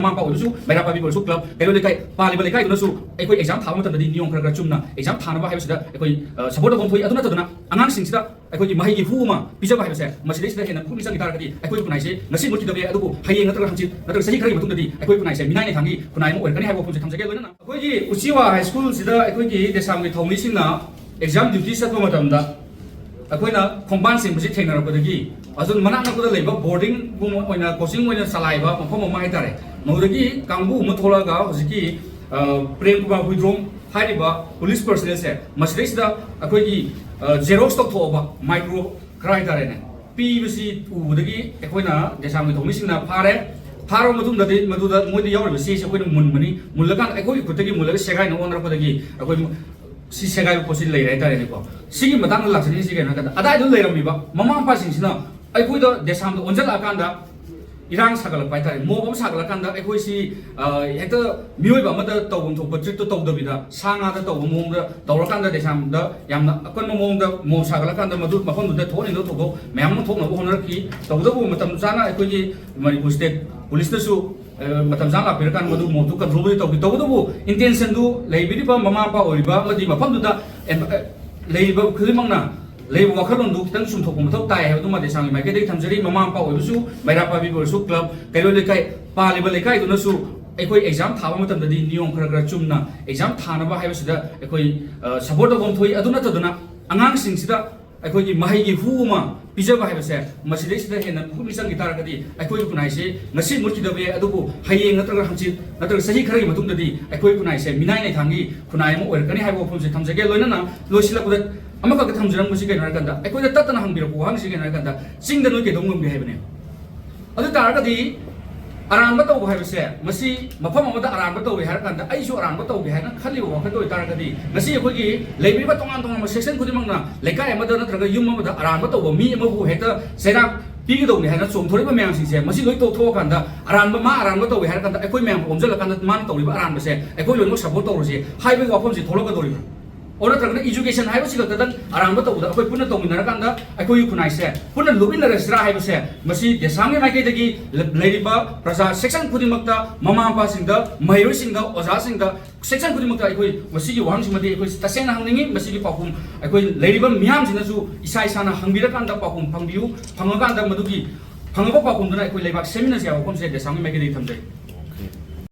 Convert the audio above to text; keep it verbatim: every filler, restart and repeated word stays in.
ꯃꯃꯥ ꯃꯄꯥ ꯑꯣꯏꯕꯁꯨ, ꯃꯩꯔꯥ ꯄꯥꯏꯕꯤꯕ ꯑꯣꯏꯔꯁꯨ, ꯀ꯭ꯂꯕ, ꯀꯩꯔꯣꯏ ꯂꯩꯀꯥꯏ, ꯄꯥꯜꯂꯤꯕ ꯂꯩꯀꯥꯏꯗꯨꯅꯁꯨ ꯑꯩꯈꯣꯏ ꯑꯦꯛꯖꯥꯝ ꯊꯥꯕ ꯃꯇꯝꯗꯗꯤ ꯅꯤꯌꯣꯝ ꯈꯔ ꯈꯔ ꯆꯨꯝꯅ ꯑꯦꯛꯖꯥꯝ ꯊꯥꯅꯕ ꯍꯥꯏꯕꯁꯤꯗ ꯑꯩꯈꯣꯏ, ꯑ, ꯁꯞꯄꯣꯔꯠ ꯇꯧꯐꯝ ꯊꯣꯛꯏ꯫ ꯑꯗꯨ ꯅꯠꯇꯗꯅ ꯑꯉꯥꯡꯁꯤꯡꯁꯤꯗ ꯑꯩꯈꯣꯏꯒꯤ ꯃꯍꯩꯒꯤ ꯍꯨ ꯑꯃ ꯄꯤꯖꯕ ꯍꯥꯏꯕꯁꯦ, ꯃꯁꯤꯗꯩꯁꯤꯗ ꯍꯦꯟꯅ ꯄꯨꯛꯅꯤꯡ ꯆꯪꯈꯤ ꯇꯥꯔꯒꯗꯤ ꯑꯩꯈꯣꯏ ꯈꯨꯟꯅꯥꯏꯁꯦ ꯉꯁꯤ ꯃꯨꯠꯈꯤꯗꯕ ꯌꯥꯏ, ꯑꯗꯨꯕꯨ ꯍꯌꯦꯡ ꯅꯠꯇ꯭ꯔꯒ ꯍꯪꯆꯤꯠ ꯅꯠꯇ꯭ꯔꯒ ꯆꯍꯤ ꯈꯔꯒꯤ ꯃꯇꯨꯡꯗꯗꯤ ꯑꯩꯈꯣꯏ ꯈꯨꯟꯅꯥꯏꯁꯦ ꯃꯤꯅꯥꯏ ꯂꯩꯊꯥꯡꯒꯤ ꯈꯨꯟꯅꯥꯏ ꯑꯃ ꯑꯣꯏꯔꯛꯀꯅꯤ ꯍꯥꯏꯕ ꯋꯥꯐꯝꯁꯦ ꯊꯝꯖꯒꯦ꯫ ꯂꯣꯏꯅꯅ ꯑꯩꯈꯣꯏꯒꯤ ꯎꯆꯤꯋꯥ ꯍꯥꯏ ꯁ꯭ꯀꯨꯜꯁꯤꯗ ꯑꯩꯈꯣꯏꯒꯤ ꯗꯦꯁꯥꯝꯒꯤ ꯊꯧꯃꯤꯁꯤꯡꯅ ꯑꯦꯛꯖꯥꯝ ꯗ꯭ꯌꯨꯇꯤ ꯆꯠꯄ ꯃꯇꯝꯗ ꯑꯩꯈꯣꯏꯅ ꯈꯣꯡꯕꯥꯟ ꯆꯤꯡꯕꯁꯤ ꯊꯦꯡꯅꯔꯛꯄꯗꯒꯤ ꯑꯗꯨꯝ ꯃꯅꯥꯛ ꯅꯛꯄꯗ ꯂꯩꯕ ꯕꯣꯔꯗꯤꯡꯒꯨꯝꯕ ꯑꯣꯏꯅ ꯀꯣꯆꯤꯡ ꯑꯣꯏꯅ ꯆꯂꯥꯏꯕ ꯃꯐꯝ ꯑꯃ ꯍꯥꯏꯇꯥꯔꯦ꯫ ꯃꯗꯨꯗꯒꯤ ꯀꯥꯡꯕꯨ ꯑꯃ ꯊꯣꯛꯂꯛꯑꯒ ꯍꯧꯖꯤꯛꯀꯤ, ꯑ, ꯄ꯭ꯔꯦꯝ ꯀꯨꯃꯥꯔ ꯍꯨꯏꯗ꯭ꯔꯣꯝ ꯍꯥꯏꯔꯤꯕ ꯄꯨꯂꯤꯁ ꯄꯔꯁꯅꯦꯜꯁꯦ ꯃꯁꯤꯗꯩꯁꯤꯗ ꯑꯩꯈꯣꯏꯒꯤ, ꯑ, ꯖꯦꯔꯣꯛꯁ ꯇꯧꯊꯣꯛꯑꯕ ꯃꯥꯏꯀ꯭ꯔꯣ ꯈꯔ ꯍꯥꯏꯇꯥꯔꯦꯅꯦ, ꯄꯤꯕꯁꯤ ꯎꯕꯗꯒꯤ ꯑꯩꯈꯣꯏꯅ ꯗꯦꯁꯥꯝꯒꯤ ꯊꯧꯃꯤꯁꯤꯡꯅ ꯐꯥꯔꯦ꯫ ꯐꯥꯔꯕ ꯃꯇꯨꯡꯗꯗꯤ ꯃꯗꯨꯗ ꯃꯣꯏꯗ ꯌꯥꯎꯔꯤꯕ ꯆꯦꯁꯦ ꯑꯩꯈꯣꯏꯅ ꯃꯨꯟꯕꯅꯤ꯫ ꯃꯨꯜꯂꯀꯥꯟꯗ ꯑꯩꯈꯣꯏꯒꯤ ꯈꯨꯠꯇꯒꯤ ꯃꯨꯜꯂꯒ ꯁꯦꯒꯥꯏꯅ ꯑꯣꯟꯅꯔꯛꯄꯗꯒꯤ ꯑꯩꯈꯣꯏ ꯁꯤ ꯁꯦꯒꯥꯏꯕ ꯄꯣꯠꯁꯤ ꯂꯩꯔꯦ ꯍꯥꯏꯇꯥꯔꯦꯅꯦꯀꯣ꯫ ꯁꯤꯒꯤ ꯃꯇꯥꯡꯗ ꯂꯥꯛꯆꯅꯤꯡꯉꯤꯁꯤ ꯀꯩꯅꯣ ꯍꯥꯏ ꯀꯥꯟꯗ, ꯑꯗꯥꯏꯗ ꯂꯩꯔꯝꯃꯤꯕ ꯃꯃꯥ ꯃꯄꯥꯁꯤꯡꯁꯤꯅ ꯑꯩꯈꯣꯏꯗ ꯗꯦꯁꯥꯝꯗ ꯑꯣꯟꯁꯤꯜꯂꯛꯑꯀꯥꯟꯗ ꯏꯔꯥꯡ ꯁꯥꯒꯠꯂꯛꯄ ꯍꯥꯏꯇꯥꯔꯦ, ꯃꯣꯞ ꯑꯃ ꯁꯥꯒꯠꯂꯀꯥꯟꯗ ꯑꯩꯈꯣꯏꯁꯤ, ꯑ, ꯍꯦꯛꯇ ꯃꯤꯑꯣꯏꯕ ꯑꯃꯗ ꯇꯧꯐꯝ ꯊꯣꯛꯄ ꯇ꯭ꯔꯤꯠꯇꯣ ꯇꯧꯗꯕꯤꯗ ꯁꯥ ꯉꯥꯗ ꯇꯧꯕ ꯃꯑꯣꯡꯗ ꯇꯧꯔꯀꯥꯟꯗ ꯗꯦꯁꯥꯝꯗ ꯌꯥꯝꯅ ꯑꯀꯟꯕ ꯃꯑꯣꯡꯗ ꯃꯣꯞ ꯁꯥꯒꯠꯂꯀꯥꯟꯗ ꯃꯗꯨ ꯃꯐꯝꯗꯨꯗ ꯊꯣꯛꯍꯟꯅꯤꯡꯗꯕ ꯊꯧꯗꯣꯛ ꯃꯌꯥꯝ ꯑꯃ ꯊꯣꯛꯅꯕ ꯍꯣꯠꯅꯔꯛꯈꯤ꯫ ꯇꯧꯕꯇꯕꯨ ꯃꯇꯝ ꯆꯥꯅ ꯑꯩꯈꯣꯏꯒꯤ ꯃꯅꯤꯄꯨꯔ ꯁ꯭ꯇꯦꯠ ꯄꯨꯂꯤꯁꯅꯁꯨ ꯑ, ꯃꯇꯝ ꯆꯥꯅ ꯂꯥꯛꯄꯤꯔꯀꯥꯟꯗ ꯃꯗꯨ ꯃꯣꯞꯇꯨ ꯀꯟꯇ꯭ꯔꯣꯜꯕꯨꯗꯤ ꯇꯧꯈꯤ꯫ ꯇꯧꯕꯇꯕꯨ ꯏꯟꯇꯦꯟꯁꯟꯗꯨ ꯂꯩꯕꯤꯔꯤꯕ ꯃꯃꯥ ꯃꯄꯥ ꯑꯣꯏꯔꯤꯕ ꯑꯃꯗꯤ ꯃꯐꯝꯗꯨꯗ ꯑꯦꯝ-, ꯑ, ꯂꯩꯔꯤꯕ ꯈꯨꯗꯤꯡꯃꯛꯅ ꯂꯩꯔꯤꯕ ꯋꯥꯈꯜꯂꯣꯟꯗꯨ ꯈꯤꯇꯪ ꯆꯨꯝꯊꯣꯛꯄ ꯃꯊꯧ ꯇꯥꯏ ꯍꯥꯏꯕꯗꯨꯃ ꯗꯦꯁꯥꯝꯒꯤ ꯃꯥꯏꯀꯩꯗꯒꯤ ꯊꯝꯖꯔꯤ꯫ ꯃꯃꯥ ꯃꯄꯥ ꯑꯣꯏꯕꯁꯨ, ꯃꯩꯔꯥ ꯄꯥꯏꯕꯤꯕ ꯑꯣꯏꯔꯁꯨ, ꯀ꯭ꯂꯕ, ꯀꯩꯔꯣꯏ ꯂꯩꯀꯥꯏ, ꯄꯥꯜꯂꯤꯕ ꯂꯩꯀꯥꯏꯗꯨꯅꯁꯨ ꯑꯩꯈꯣꯏ ꯑꯦꯛꯖꯥꯝ ꯊꯥꯕ ꯃꯇꯝꯗꯗꯤ ꯅꯤꯌꯣꯝ ꯈꯔ ꯈꯔ ꯆꯨꯝꯅ ꯑꯦꯛꯖꯥꯝ ꯊꯥꯅꯕ ꯍꯥꯏꯕꯁꯤꯗ ꯑꯩꯈꯣꯏ, ꯑ, ꯁꯄꯣꯔꯠ ꯇꯧꯐꯝ ꯊꯣꯛꯏ꯫ ꯑꯗꯨ ꯅꯠꯇꯗꯅ ꯑꯉꯥꯡꯁꯤꯡꯁꯤꯗ ꯑꯩꯈꯣꯏꯒꯤ ꯃꯍꯩꯒꯤ ꯍꯨ ꯑꯃ ꯄꯤꯖꯕ ꯍꯥꯏꯕꯁꯦ, ꯃꯁꯤꯗꯩꯁꯤꯗ ꯍꯦꯟꯅ ꯄꯨꯛꯅꯤꯡ ꯆꯪꯈꯤ ꯇꯥꯔꯒꯗꯤ ꯑꯩꯈꯣꯏꯒꯤ ꯈꯨꯟꯅꯥꯏꯁꯦ ꯉꯁꯤ ꯃꯨꯠꯈꯤꯗꯕ ꯌꯥꯏ, ꯑꯗꯨꯕꯨ ꯍꯌꯦꯡ ꯅꯠꯇ꯭ꯔꯒ ꯍꯪꯆꯤꯠ ꯅꯠꯇ꯭ꯔꯒ ꯆꯍꯤ ꯈꯔꯒꯤ ꯃꯇꯨꯡꯗꯗꯤ ꯑꯩꯈꯣꯏ ꯈꯨꯟꯅꯥꯏꯁꯦ ꯃꯤꯅꯥꯏ ꯂꯩꯊꯥꯡꯒꯤ ꯈꯨꯟꯅꯥꯏ ꯑꯃ ꯑꯣꯏꯔꯛꯀꯅꯤ ꯍꯥꯏꯕ ꯋꯥꯐꯝꯁꯦ ꯊꯝꯖꯒꯦ꯫ ꯂꯣꯏꯅꯅ ꯂꯣꯏꯁꯤꯜꯂꯛꯄꯗ ꯑꯃꯈꯛꯇ ꯊꯝꯖꯔꯝꯕꯁꯤ ꯀꯩꯅꯣ ꯍꯥꯏꯔꯀꯥꯟꯗ, ꯑꯩꯈꯣꯏꯗ ꯇꯠꯇꯅ ꯍꯪꯕꯤꯔꯛꯄ ꯋꯥꯍꯪꯁꯤ ꯀꯩꯅꯣ ꯍꯥꯏꯔꯀꯥꯟꯗ, ꯆꯤꯡꯗ ꯅꯣꯏ ꯀꯩꯗꯧ ꯉꯝꯒꯦ ꯍꯥꯏꯕꯅꯦ꯫ ꯑꯗꯨ ꯇꯥꯔꯒꯗꯤ ꯑꯔꯥꯟꯕ ꯇꯧꯕ ꯍꯥꯏꯕꯁꯦ, ꯃꯁꯤ ꯃꯐꯝ ꯑꯃꯗ ꯑꯔꯥꯟꯕ ꯇꯧꯔꯦ ꯍꯥꯏꯔ ꯀꯥꯟꯗ ꯑꯩꯁꯨ ꯑꯔꯥꯟꯕ ꯇꯧꯒꯦ ꯍꯥꯏꯅ ꯈꯜꯂꯤꯕ ꯋꯥꯈꯜꯗ ꯑꯣꯏꯇꯥꯔꯒꯗꯤ, ꯉꯁꯤ ꯑꯩꯈꯣꯏꯒꯤ ꯂꯩꯕꯤꯔꯤꯕ ꯇꯣꯉꯥꯟ ꯇꯣꯉꯥꯟꯕ ꯁꯦꯛꯁꯟ ꯈꯨꯗꯤꯡꯃꯛꯅ ꯂꯩꯀꯥꯏ ꯑꯃꯗ ꯅꯠꯇ꯭ꯔꯒ ꯌꯨꯝ ꯑꯃꯗ ꯑꯔꯥꯟꯕ ꯇꯧꯕ ꯃꯤ ꯑꯃꯕꯨ ꯍꯦꯛꯇ ꯆꯩꯔꯥꯛ ꯄꯤꯒꯗꯧꯕꯅꯤ ꯍꯥꯏꯅ ꯆꯣꯡꯊꯣꯔꯛꯏꯕ ꯃꯌꯥꯝꯁꯤꯡꯁꯦ, ꯃꯁꯤ ꯂꯣꯏ ꯇꯣꯛꯊꯣꯛꯑꯀꯥꯟꯗ, ꯑꯔꯥꯟꯕ, ꯃꯥ ꯑꯔꯥꯟꯕ ꯇꯧꯋꯦ ꯍꯥꯏꯔ ꯀꯥꯟꯗ ꯑꯩꯈꯣꯏ ꯃꯌꯥꯝ ꯑꯣꯝꯁꯤꯜꯂꯀꯥꯟꯗ ꯃꯥꯅ ꯇꯧꯔꯤꯕ ꯑꯔꯥꯟꯕꯁꯦ ꯑꯩꯈꯣꯏ ꯂꯣꯏꯅꯃꯛ ꯁꯞꯄꯣꯔꯠ ꯇꯧꯔꯁꯤ ꯍꯥꯏꯕꯒꯤ ꯋꯥꯐꯝꯁꯤ ꯊꯣꯛꯂꯛꯀꯗꯧꯔꯤꯕ꯭ꯔꯥ? ꯑꯣ ꯅꯠꯇ꯭ꯔꯒꯅ ꯏꯖꯨꯀꯦꯁꯟ ꯍꯥꯏꯕꯁꯤ ꯈꯛꯇꯗꯪ ꯑꯔꯥꯟꯕ ꯇꯧꯕꯗ ꯑꯩꯈꯣꯏ ꯄꯨꯟꯅ ꯇꯧꯃꯤꯟꯅꯔꯀꯥꯟꯗ ꯑꯩꯈꯣꯏꯒꯤ ꯈꯨꯟꯅꯥꯏꯁꯦ ꯄꯨꯟꯅ ꯂꯨꯞꯃꯤꯟꯅꯔꯁꯤꯔꯥ ꯍꯥꯏꯕꯁꯦ ꯃꯁꯤ ꯗꯦꯁꯥꯝꯒꯤ ꯃꯥꯏꯀꯩꯗꯒꯤ ꯂ- ꯂꯩꯔꯤꯕ ꯄ꯭ꯔꯖꯥ ꯁꯦꯛꯁꯟ ꯈꯨꯗꯤꯡꯃꯛꯇ, ꯃꯃꯥ ꯃꯄꯥꯁꯤꯡꯗ, ꯃꯍꯩꯔꯣꯏꯁꯤꯡꯗ, ꯑꯣꯖꯥꯁꯤꯡꯗ, ꯁꯦꯛꯁꯟ ꯈꯨꯗꯤꯡꯃꯛꯇ ꯑꯩꯈꯣꯏ ꯃꯁꯤꯒꯤ ꯋꯥꯍꯪꯁꯤꯃꯗꯤ ꯑꯩꯈꯣꯏ ꯇꯁꯦꯡꯅ ꯍꯪꯅꯤꯡꯉꯤ꯫ ꯃꯁꯤꯒꯤ ꯄꯥꯎꯈꯨꯝ ꯑꯩꯈꯣꯏ ꯂꯩꯔꯤꯕ ꯃꯤꯌꯥꯝꯁꯤꯅꯁꯨ ꯏꯁꯥ ꯏꯁꯥꯅ ꯍꯪꯕꯤꯔꯀꯥꯟꯗ ꯄꯥꯎꯈꯨꯝ ꯐꯪꯕꯤꯌꯨ꯫ ꯐꯪꯉꯀꯥꯟꯗ ꯃꯗꯨꯒꯤ ꯐꯪꯉꯛꯄ ꯄꯥꯎꯈꯨꯝꯗꯨꯅ ꯑꯩꯈꯣꯏ ꯂꯩꯕꯥꯛ ꯁꯦꯝꯃꯤꯟꯅꯁꯤ ꯍꯥꯏꯕ ꯋꯥꯐꯝꯁꯦ ꯗꯦꯁꯥꯝꯒꯤ ꯃꯥꯏꯀꯩꯗꯒꯤ ꯊꯝꯖꯩ꯫